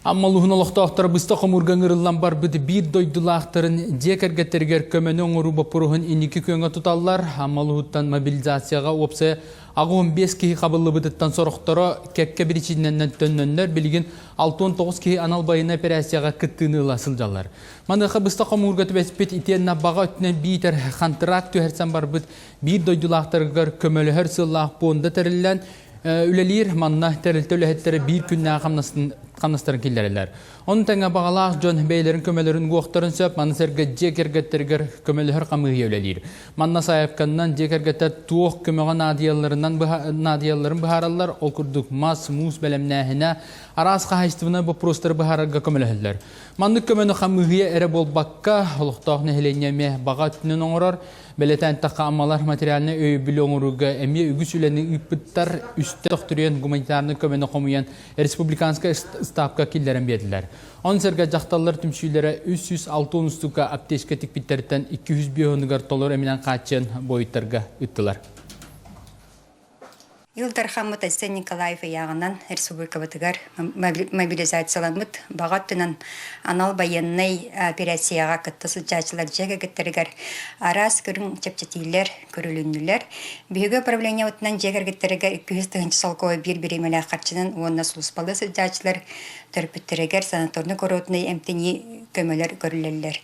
Амма улууһун олохтоохторо быстах хомуурга ыҥырыллан барбыт биир дойдулаахтарын дьиэ кэргэттэригэр көмөнү оҥоруу боппуруоһун инники күөҥҥэ туталлар. Амма улууһуттан мобилизацияҕа уопсайа 85 киһи хабыллыбытыттан сорохторо кэккэ биричиинэнэн төннөннөр, билигин 69 киһи анал байыаннай операцияҕа кыттыыны ыла сылдьаллар. Маныаха быстах хомуурга түбэспит итиэннэ баҕа өттүнэн биитэр хантыраак түһэрсэн барбыт биир дойдулаахтарыгар көмөлөһөр сыаллаах пуонда тэриллэн, Үлэлиир манна тэрилтэ үлэһиттэрэ биир күннээх хамнастарын киллэрэллэр. Ону тэҥэ баҕалаах дьон бэйэлэрин көмөлөрүн угуохтарын сөп, маны сэргэ дьиэ кэргэттэригэр көмөлөһөр хамыыһыйа үлэлиир. Манна сайаапканнан дьиэ кэргэттэр туох көмөҕө наадыйалларынан наадыйалларын быһаараллар, ол курдук мас, муус бэлэмнээһинэ, араас хаһаайыстыбаннай боппуруостары быһаарарга көмөлөһөллөр. Маннык көмөнү хамыыһыйа эрэ буолбакка, олохтоох нэһилиэнньэ эмиэ баҕа өттүнэн оҥорор. Бэлиэтээн эттэххэ, Аммалар материальнай өйөбүлү оҥорууга эмиэ үгүс үлэни ыыппыттар, үстэ төхтүрүйэн гуманитарнай көмөнү хомуйан республиканскай ыстаапка киллэрэн биэрдилэр. Ону сэргэ дьахталлар түмсүүлэрэ 360 устуука аптечка тикпиттэриттэн 205 уонугар толору эминэн хааччыйан буойуттарга ыыттылар. Ил Дархаммыт Айсен Николаев ыйааҕынан республикабытыгар мобилизацияламмыт баҕа өттүнэн анал байыаннай операцияҕа кытта сылдьааччылар дьиэ кэргэттэригэр араас көрүҥ чэпчэтиилэр көрүлүннүлэр. Биһиги управлениебытынан дьиэ кэргэттэригэр 200 солкуобай биир бириэмэлээх харчынан уонна сулууспалыы сылдьааччылар төрөппүттэригэр санаторно-курортнай эмтэнии көмөлөр көрүллэллэр.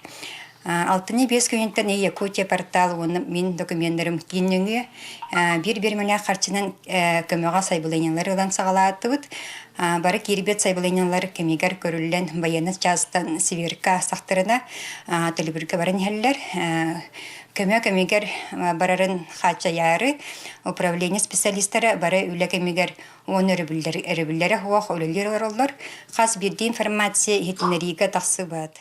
Алтынньы биэс күнүттэн Якутия портал уонна мин докуменнарым киин нөҥүө биир биэрмэлээх харчынан көмөҕө сайбылыанньалары ылан саҕалаатыбыт. Бары киирбит сайбылыанньалар кэмигэр көрүллэн байыаннай чаастан сверка аастахтарына төлөбүргэ баран иһэллэр. Көмө кэмигэр барарын хааччайаары управление специалистара бары үлэ кэмигэр уон өрөбүллэрэ суох үлэлиир олороллор. Хас биирдии информация иһитиннэриигэ тахсыбат.